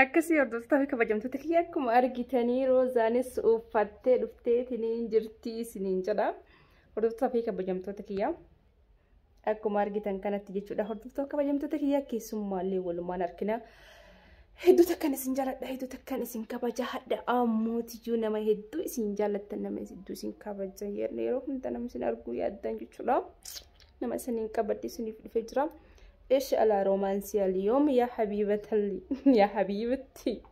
Akkasii hordoftoota fi kabajamtoota kiyya, akkuma argitanii Roozaanis uffattee dhufteetiniin jirti isiniin jedha. Hordoftoota fi kabajamtoota kiyya, akkuma argitan kanatti jechuudha. Hordoftoota kabajamtoota kiyya, keessummaallee walumaan argina. Hedduu takkan isin jaaladha, hedduu takkan isin kabaja. Hadha ammootiyyuu nama hedduu isin jaallattan, nama hedduu isin kabaja, yeroo hunda nama isin arguu yaaddan jechuudha. Nama isiniin qabadhe isiniif dhufee jira. إيش على رومانسية اليوم يا حبيبة يا حبيبتي؟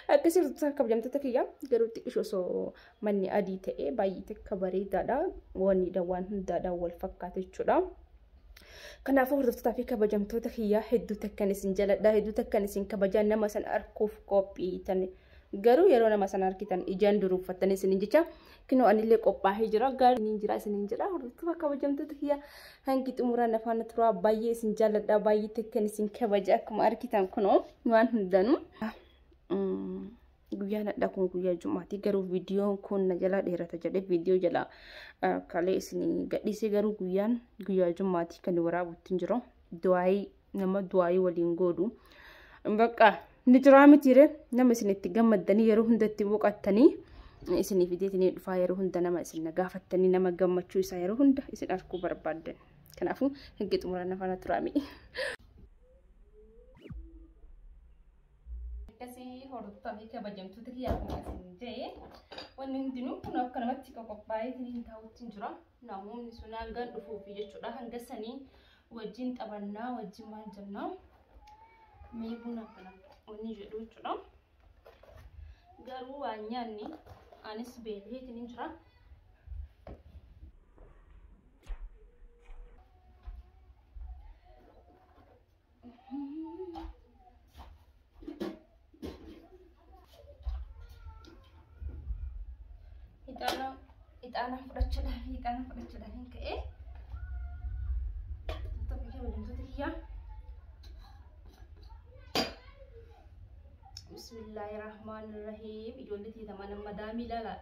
Akkasii hordoftoota kabajamtoota kiyya, garuu xiqqisho osoo manni adii ta'e baay'ee takka bareedaadha. Wanni waan hundaadhaan wal fakkaata jechuudha. Kanaafuu hordoftoota fi kabajamtoota kiyya, hedduu takkan isin jaladha, hedduu takkan isin kabajaa. Nama san arguuf qophiitan, garuu yeroo nama sana argitan ijaan duruuffattanii isiniin jecha. Kinoo anillee qophaa'ee jira, gaarii jira isiniin jira. Hordoftoota kabajamtoota kiyya, hangi xumuraan afaan turaa. Baay'ee isin jaalladha, baay'ee takkan isin kabaja. Akkuma argitan kunoo waan hundanuu. Guyyaan hadhaa kun guyyaa Jumaati, garuu viidiyoon kun na jalaa dheerata jedhee viidiyoo jala kalee isin gadhiisee, garuu guyyaan guyyaa Jumaati kan waraabutti hin jiru. Du'aayii nama du'aayii waliin godhu. Bakka ni jiraa mitiire, nama isin itti gammaddanii yeroo hunda itti boqottanii isinii fideetinii dhufaa, yeroo hunda nama isin gaafattanii, nama gammachuu isaa yeroo hunda isin arguu barbaaddan. Kanaafuu hangi xumuraan afaan turaami. Akkasii hordoftoota fi kabajamtoota kiyya, akkuma isin jedhe wanni hundinuu kun akka namatti qophaa'eetiin taa'utti hin jira. Namoonni sun hangan dhufuufi jechuudha. Hanga sanii wajjin taphannaa, wajjin maal jennaa, mee buna kana wanni jedhu jechuudha. Garuu waan nyaanni anis beela'eetiin hin jira. Ixaana ixaana fudhachuudhaaf, ixaana fudhachuudhaaf hin ka'e. Kabajamtoota kiyyaa. Bismillaahi rahmaani rahiim. Ijoollee tiitamaa nama madaamii ilaala,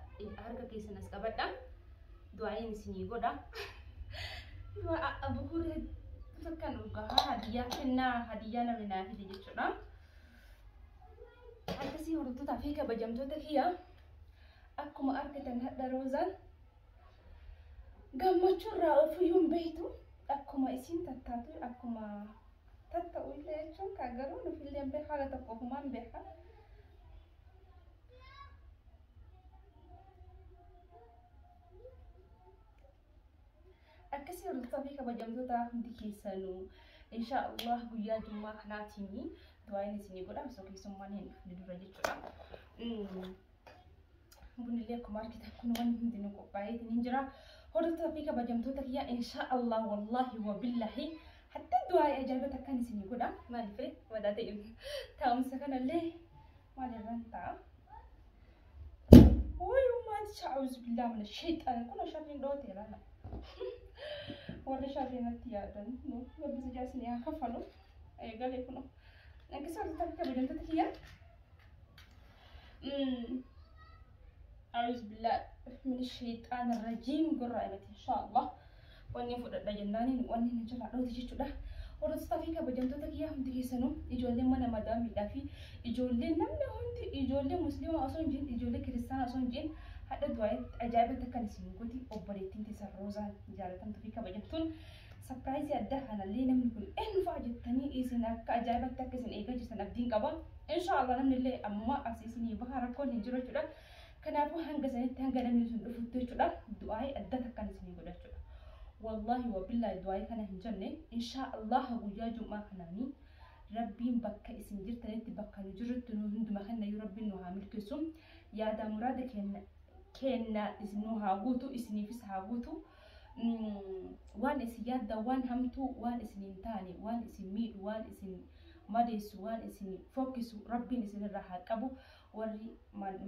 harka keessan as qabadha. Du'aayin isinii godha. Bukuurri takkan dhugaa hadiyyaa kennaa, hadiyyaa namni naa fide jechuudha. Akkasii hordoftoota fi kabajamtoota kiyya, akkuma argitan hadha Roozaan gammachuu irraa ofiyyuu hin beektu. Akkuma isiin tattaatu, akkuma tatta'u illee jechuun kan garuu nufillee hin beeku, haala tokko ofumaan hin beeka. Akkasii hordoftoota fi kabajamtoota, hundi keessanuu insha Allah guyyaa Jummaa kanaatiin du'aayin isinii godha, osoo keessummaan hin dhufne dura jechuudha. Bunillee akkuma argitan kun wanni hundinuu qophaa'eetiin hin jira. Hordoftoota fi kabajamtoota kiyya, insha Allah, wallahi wa billahi, hatta du'aa'ii ajaa'iba takkaan isinii godha. Maaliif wadaa ta'e taa'umsa kanallee maalirraan ta'a? Wayi a'uuzu billahi mina shayxaan, kun sharriin dhoote laala. Warri sharrii natti yaadan Rabbi si jaasinii haa kafalu. Eegalee kunoo. Akkasii hordoftoota fi kabajamtoota kiyya. أعوذ بالله من الشيطان الرجيم قرأ إن شاء الله wanni fudhadha jennaaniin wanni na jalaa dhooti jechuudha. Hordoftoota fi kabajamtoota kiyyaa, hundi keessanuu ijoolleen mana madaamiidhaa fi ijoolleen namni hundi, ijoollee musliimaa osoo hin jirin, ijoollee kiristaanaa osoo hin jirin, hadha du'aa ajaa'iba takkan isin gooti obboleettiin teessan Roozaan jaalatamtuu fi kabajamtuun. Surprise addaa kanallee namni kun eenyu fa'a jettanii isin akka ajaa'ibatti akka isin eegaa jirtan abdiin qaba. Inshaallah namni illee ammuma as isinii baha, rakkoon hin jiru jechuudha. Kanaafuu hanga sanitti, hanga namni sun dhufutti jechuudha, du'aa adda takkan isinii godha jechuudha. Wallahi wa billahi, du'aa kana hin jenne, insha Allah guyyaa Jum'aa kanaanii Rabbiin bakka isin jirtanitti, bakka nu jirrutti, nu hunduma kennayyuu Rabbiin nu haa milkeessu. Yaada muraada kenna isin nu haa guutu, isiniifis haa guutu. Waan isin yaadda, waan hamtuu, waan isin hin taane, waan isin miidhu, waan isin madeessu, waan isin fokkisu Rabbiin isinirraa haa qabu. Warri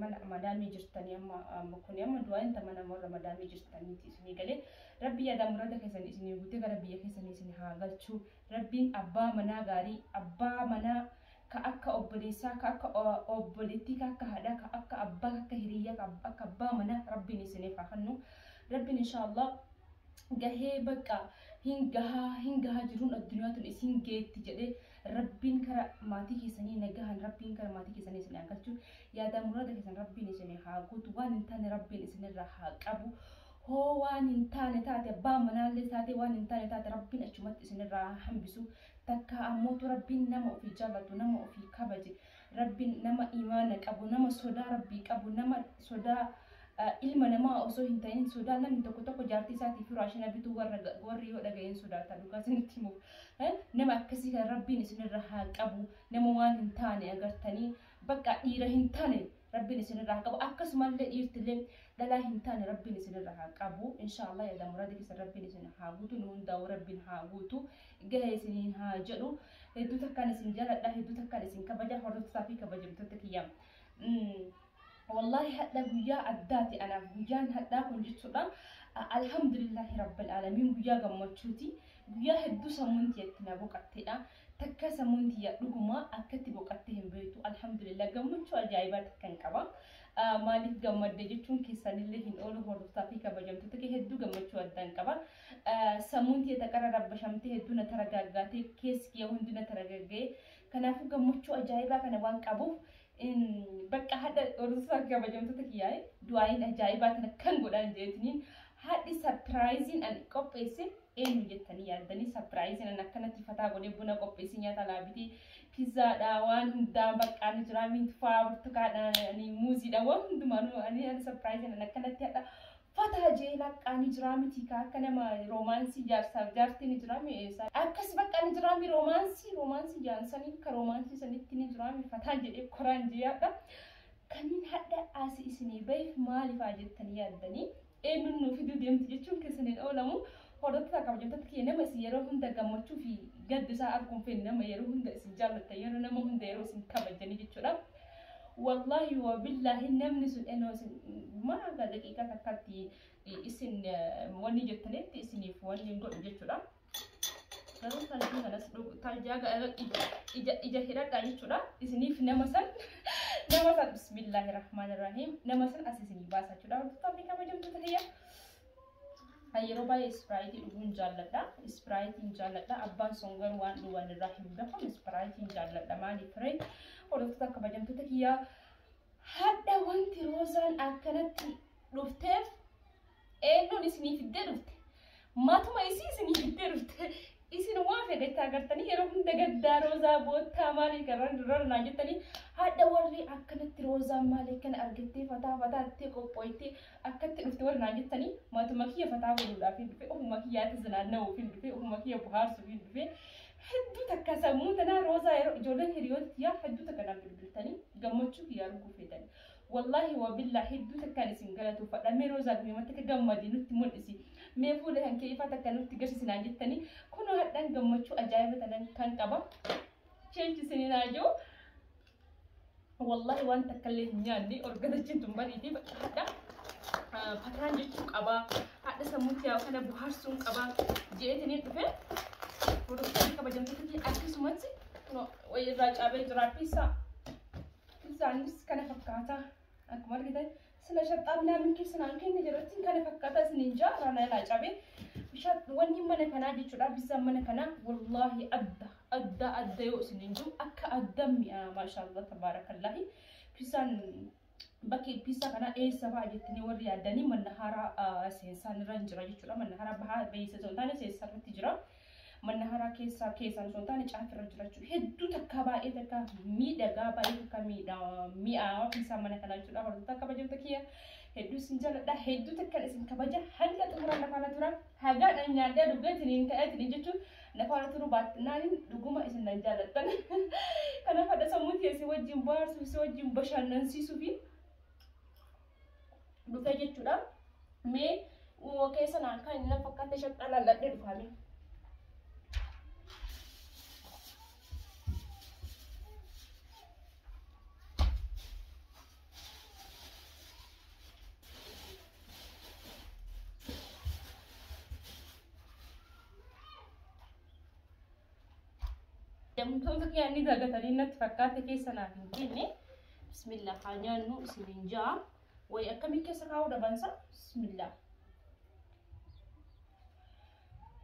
mana madaamii jirtanii, amma kun amma du'aan mana warra madaamii jirtaniiti isinii galee, Rabbi yaada muraada keessan isinii guutee gara biyya keessanii isin haa galchu. Rabbiin abbaa manaa gaarii, abbaa manaa ka akka obboleessaa, ka akka obboleettii, ka akka haadhaa, ka akka abbaa, ka akka hiriyyaa, ka akka abbaa manaa Rabbiin isiniif haa kennu. Rabbiin inshaallah gahee bakka hin gahaa, hin gahaa jiruun addunyaa tun isin geetti jedhee Rabbiin kara maatii keessanii nagahan Rabbiin kara maatii keessanii isin haa galchu. Yaada muraada keessan Rabbiin isin haa guutu. Waan hin taane Rabbiin isinirraa haa qabu. Hoo waan hin taane taate abbaa manaallee taate waan hin taane taate Rabbiin achumatti isinirraa haa hambisu. Takka ammootu Rabbiin nama ofii jaallatu, nama ofii kabaje, Rabbiin nama imaana qabu, nama sodaa Rabbii qabu, nama sodaa ilma namaa osoo hin ta'in sodaa namni tokko tokko jaartii isaatiif raashina bituu warri yoo dhaga'een sodaata dhugaa isinitti himuuf. Nama akkasii kan Rabbiin isinirra haa qabu. Nama waan hin taane agartanii bakka dhiira hin taane Rabbiin isinirra haa qabu. Akkasumallee dhiirtillee dhalaa hin taane Rabbiin isinirra haa qabu. Inshaallah yaada muraada keessan Rabbiin isin haa guutu. Nu hundaa'u Rabbiin haa guutu. Gahee isiniin haa jedhu. Hedduu takkaan isin jaaladha. Hedduu takkaan isin kabaja. Hordoftootaa fi kabajamtoota kiyya. Wallahi hadha guyyaa addaati anaaf guyyaan hadhaa kun jechuudha. Alhamdulillahi rabbil aalamiin guyyaa gammachuuti. Guyyaa hedduu sammuun tiyyatti na boqatteedha. Takka sammuun tiyya dhuguma akkatti boqattee hin beektu. Alhamdulillah gammachuu ajaa'ibaa takkan qaba. Maaliif gammadde jechuun keessanillee hin oolu hordoftaa fi kabajamtoota kee hedduu gammachuu addaan qaba. Sammuun tiyya taqarra rabbashamtee hedduu na taragaaggaatee keessi kiyya hundi na taragaggee. Kanaafuu gammachuu ajaa'ibaa kana waan qabuuf bakka hadha hordoftoota kabajamtoota kiyyaa du'aayin ajaa'ibaa tana kan godhan jeetiniin hadhi sapiraayiziin ani qopheesse eenyu jettanii yaaddanii sapiraayiziin ani akkanatti fataa godhee buna qopheesse nyaata laabitii pizzaadha waan hundaa bakka ani jira mintufaa burtukaadha ani muuziidha waan hundumaanuu ani sapiraayiziin ani akkanatti hadha fataa jee laqqaa ni jira miti ka akka nama roomaansii jaarsaaf jaartii ni jira mi akkas bakka ni jira mi roomaansii jaansanii ka roomaansii sanitti ni jira mi fataa jedhee koraan jee hadha kaniin hadha asi isinii baheef maalifaa jettanii yaaddanii eenyuun nuu fiduu deemti jechuun keessan hin oolamu. Hordoftoota kabajamtoota kiyya nama isin yeroo hunda gammachuu fi gadda isaa arguun fedhe nama yeroo hunda isin jaallattan yeroo nama hunda yeroo isin kabajanii jechuudha. Wallahi wa billahi namni sun enoo isin maaga daqiiqaa takkatti isin wanni jettanitti isiniif wanni hin godhu jechuudha. Garuu taljii kanas taljaa ija hidhadhaa jechuudha. Isiniif nama san bismillahi rahmaani rahiim nama san as isinii baasa jechuudha. Hordoftoota fi kabajamtoota kiyya. Yeroo baay'ee ispiraayitii dhuguun jaalladha. Ispiraayitiin jaalladha. Abbaan sun garuu waan dhugan irraa hin beekamu. Ispiraayitiin jaalladha. Maaliif ree? Hordoftoota kabajamtoota kiyyaa hadha wanti roozaan akkanatti dhufteef eenyuun isinii fiddee dhufte? Matuma isii isinii fiddee dhufte. Isin waan fedhetti agartanii yeroo hunda gaddaa roozaa boottaa maalii karaan durarnaa jettanii hadha warri akkanatti roozaan maalii kana argattee fataa fataattee qophooytee akkatti dhufte warri naan jettanii matuma kiyya fataa godhuudhaaf hin dhufe, ofuma kiyyaatti zinaanna'uuf hin dhufe, ofuma kiyya bohaarsuuf hin dhufe. Hedduu takka sammuu tanaa roozaa yeroo ijoolleen hiriyoota yaa hedduu takka naan bilbiltanii gammachuu kiyyaa arguu feetanii. Wallahi wa billahi hedduu takkaan isin galatoofadha. Mee roozaa guyyumatti akka gammadii nutti mul'isi. Mee fuula kan kee ifaa takka nutti garsiisi naan jettanii kunoo hadhaan gammachuu ajaa'iba tanan kan qaba. Cheelchi isiniin haa jiru. Wallahi waan takka illee hin nyaanne orgatachiin tun bariitii bakka hadha fataan jechuu qaba. Hadha sammuu tiyaa kana bohaarsuun qaba jeetiniin dhufe. Hordoftoonni kabajamtoota kiyya akkasumatti wayirraa caabee jira piizaa. Pizzaanis kana fakkaata. Akkuma argitan sila shaxxaa minaamin keessa naan kenne jalatti kana fakkaata isiniin jaa raanaa ilaa cabee. Wanni mana kanaa jechuudha pizzaan mana kanaa wallaahi adda adda adda yoo isiniin jiru akka adda mi'a maashaallah tabaarakallahi. Pizzaan bakki pizzaa kanaa eessa fa'a jettanii warri yaaddanii mana haaraa seensaan irra jira jechuudha. Mana haaraa bahaa beeysa osoo hin taane seensaa irratti jira. Mana haaraa keessaan osoo hin taane caafirra jira jechuudha. Hedduu takka baay'ee takka miidhagaa baay'ee takka mi'aawaa pizzaan mana kanaa jechuudha. Hordoftoota kabajamtoota kiyya hedduu isin jaalladha. Hedduu takka isin kabaja hanga xumura lafaana tura. Hagaadhaan nyaadhee dhugeetiniin ka'eetiniin jechuun lafaana turu baatinaaniin dhuguma isin nan jaallattan. Kanaaf hadha sammuu tiyya isin wajjin bohaarsuuf isin wajjin bashannansiisuu fi dhufee jechuudha. Mee keessa naan kan inni fakkaate shaxxaa laalladhee dhufaame. Jamtoota kiyya inni dagatanii natti fakkaate keessa naaf hin kenne. Bismillah haa nyaannu isiniin ja'a. Wayi akkamii keessa kaa'uu dhabansa? Bismillah.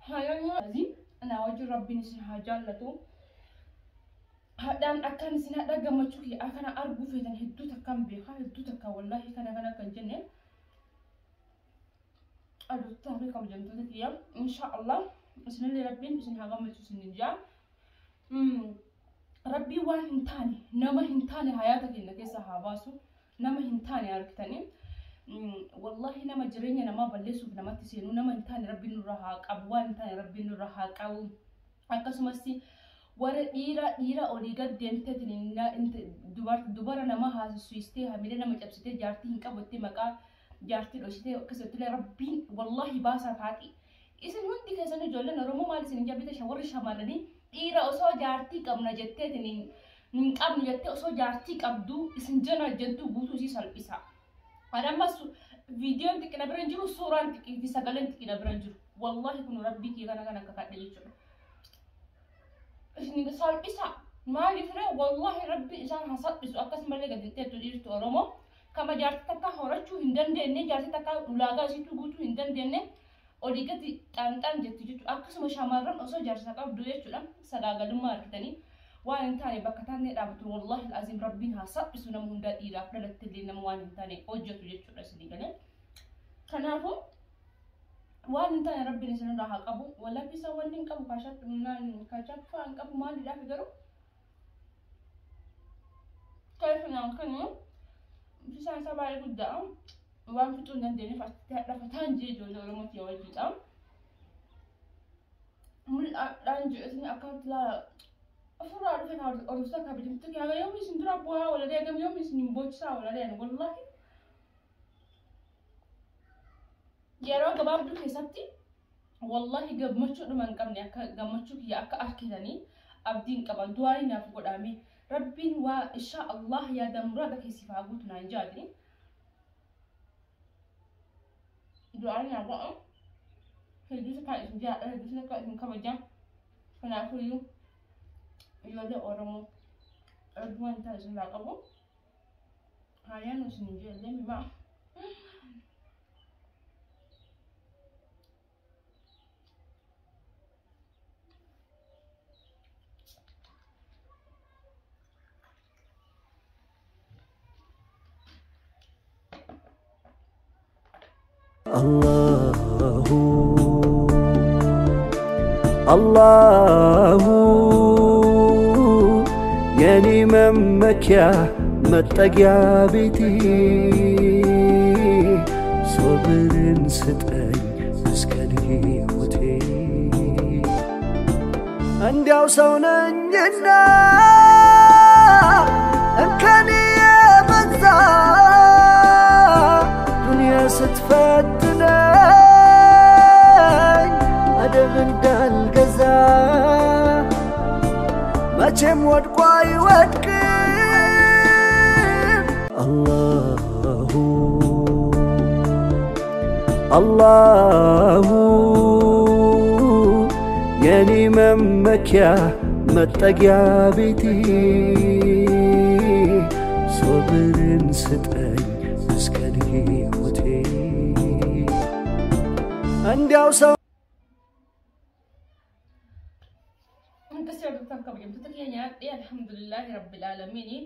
Haa nyaannu. Anaa wajjin Rabbiin isin haa jaallatu. Hadhaan akkaan isin hadha gammachuu kiyya kana arguu feetan hedduu takkaan beekaa, hedduu takkaan wallaahi kana kana kan jenne. Hordoftoota fi kabajamtoota kiyya, insha Allah isinillee Rabbiin isin haa gammachiisu isin jaa. Rabbii waan hin taane, nama hin taane hayaata keenya keessa haa baasu. Nama hin taane argitanii, wallahi nama jireenya namaa balleessuuf namatti seenuu, nama hin taane Rabbiin nurra haa qabu, waan hin taane Rabbiin nurra haa qabu. Akkasumas warra dhiira dhiira olii gad deemteetiin dubara nama haasisuistee, hamilee nama cabsitee, jaartii hin qabu maqaa jaartii dhoksitee akkasumatti Rabbiin wallahi baasaa taati. Isin hundi keessan ijoolleen Oromoo maal isin jabite, warri shamarranii dhiira osoo jaartii qabna jetteetiin hin qabnu jettee, osoo jaartii qabdu isin jana jettu guutuu isii salphisa. Ani ammas viidiyoon xiqqina bira hin jiru, suuraan xiqqii fi sagaleen xiqqina bira hin jiru. Wallahi kun Rabbii kee kana kan akka kadhe jechuudha. Isin salphisa. Maaliif ree? Wallahi Rabbi isaan haa salphisu. Akkasumallee gadi teettu dhiirtu Oromoo kama jaartii takka horachuu hin dandeenye, jaartii takka ulaagaa isiituu guutuu hin dandeenye olii gadi xaanxaan jetti jechuudha. Akkasuma shamarran osoo jaarsa qabdu jechuudha, sagaagalummaa argitanii waan hin taane bakka taane dhaabatu. Wallahi azim Rabbiin haa salphisu nama hundaa, dhiiraaf dhalatti illee nama waan hin taane hojjetu jechuudha isinii galee. Kanaafuu waan hin taane Rabbiin isinirraa haa qabu. Wallahi isa wanni hin qabu kaashaffaa hin qabu. Maaliidhaaf garuu keessa kennu bishaan isaa baay'ee guddaa waan fixuu hin dandeenyeef asitti hadhafataan jee ijoollee Oromootii wajjiidha. Mul'aadhaan jedhetanii akkanatti laala ofirraa dhufe. Hordoftoota kabajamtoota, haga yoomii isin dura bu'aa walaree, hagam yoomii isin hin boochisaa walaree? Wallahi yeroo gabaabduu keessatti wallahi gammachuu dhuma hin qabne akka gammachuu kiyya akka arkitanii abdiin qaba. Du'aa naaf godhame, Rabbiin waa insha Allah yaada muraada keessiif haa guutu naan jaadini. Du'aa naaf godha. Hedduu kan isin jaalladha, hedduu kan isin kabaja. Kanaafuyyuu ijoollee Oromoo, Rabbi wanta isin irraa qabu haayaan isin ijoollee mimaa. አላሁ አላሁ የኔ መመኪያ መጠጊያ ቤቴ፣ ሶብርን ስጠኝ እስከ ሕይወቴ። እንዲያው ሰው ነኝና እንከን የበዛ፣ ዱንያ ስትፈትነኝ አደብ እንዳልገዛ። መቼም ወድቆ አይወድቅም። አላሁ አላሁ የኔ መመኪያ መጠጊያ ቤቴ፣ ሶብርን ስጠኝ እስከ ሕይወቴ። እንዲያው ሰው Akkasii hordoftoota kabajamtoota kiyya, nyaadhee alhamdulillahi rabbil aalamiin.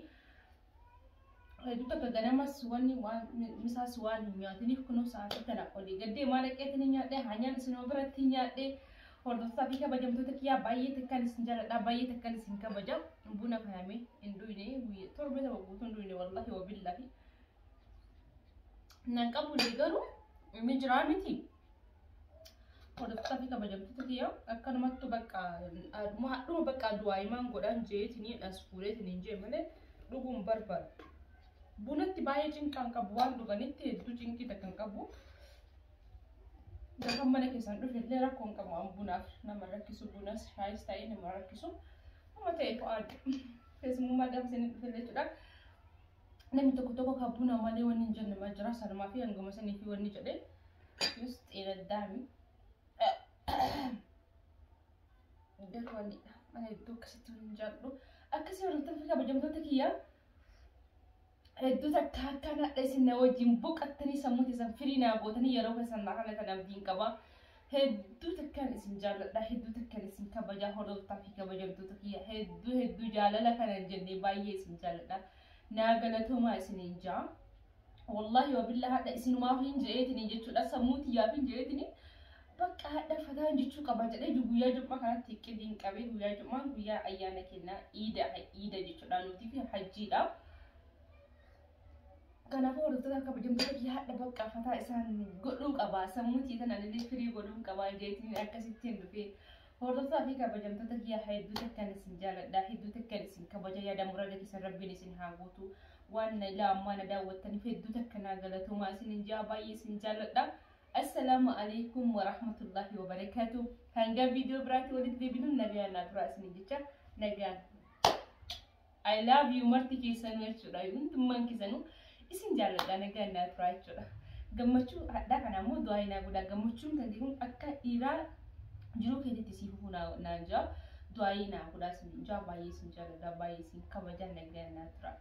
Hedduu takka ganamas wanni waan misaas waan hin nyaatiniif kunuu sa'aatii tana olii gaddee maal dhaqeetiin nyaadhee hanyaan isin biratti nyaadhee. Hordoftoota fi kabajamtoota kiyyaa, baay'ee takkaan isin jaalladha, baay'ee takkaan isin kabaja. Buna kaname hin dhuyne, guyyaa torba tokko guutuu hin dhuyne, wallahi wabillahi. Nan qabu garuu inni jiraa miti. Hordoftoota fi kabajamtoota kiyya, akkanumattu bakka hadhuma bakka du'aa godhan jeetiin as fuudheetiin hin jee malee dhuguun barbaadu. Bunatti baay'ee cinqaan qabu, waan dhuganitti hedduu cinqii takka hin qabu. Gaafa mana keessaan dhufe illee rakkoo hin qabu, waan bunaaf nama rakkisu, bunas shaayis ta'ee nama rakkisu. Nama ta'e fo'aadha. Keessummaa gaafa isin dhufe jechuudha. Namni tokko tokko kan buna malee wanni hin jenne ma jira, sanumaa fi hanguma sanii fi wanni jedhee. Yus xiina daami. Garuu wannidha. Mana hedduu akkasitti hin jaalladhu. Akkasii hordoftoota fi kabajamtoota kiyyaa, hedduu takka akkaan hadha isin na wajjin boqottanii sammuu keessan firii naa gootanii yeroo keessan naa kana kan abdiin qaba. Hedduu takkaan isin jaalladha, hedduu takkaan isin kabaja, hordoftoota fi kabajamtoota kiyya. Hedduu hedduu jaalala kana hin jennee baay'ee isin jaalladha. Naa galatoomaa isiniin jaa. Wallaahi wabillaa hadha isinumaaf hin je'eetini jechuudha. Sammuu tiyyaaf hin je'eetini. Bakka hadha fataan jechuu qaba jedhee guyyaa jum'aa kanatti qidiin qabee, guyyaa jum'aan guyyaa ayyaana kennaa iida iida jechuudha nuti fi hajjiidha. Kanaafuu hordoftoota kabajamtoota kiyya, hadha bakka fataa isaan godhuu qaba. Sammuu tiyya tanaan firii godhuu qaba jeetiin akkasittiin dhufee. Hordoftoota fi kabajamtoota kiyya, hedduu takkaan isin jaaladha. Hedduu takkaan isin kabaja. Yaada murada keessan rabbiin isin haa guutu. Waan na ilaa ammaa na daawwattaniif hedduu takka naa galatoomaa isin jaa, baay'ee isin jaaladha. Assalaamu alaikum warahmatullahi wabarakatuh. Hanga viidiyoo biraatti walitti deebinu nagaan naa turaa isin jecha, nagaan. I love you marti keessanuu jechuudha. Hundummaan keessanuu isin jaalladha, nagaan naa turaa jechuudha. Gammachuu hadhaa kana immoo du'aa naa godhaa. Gammachuun kan kun akka dhiiraa jiruu keetitti siif fufuu naan jaa. Du'aa naa godhaa isin jaa, baay'ee isin jaalladha, baay'ee isin kabaja, nagaan naa turaa.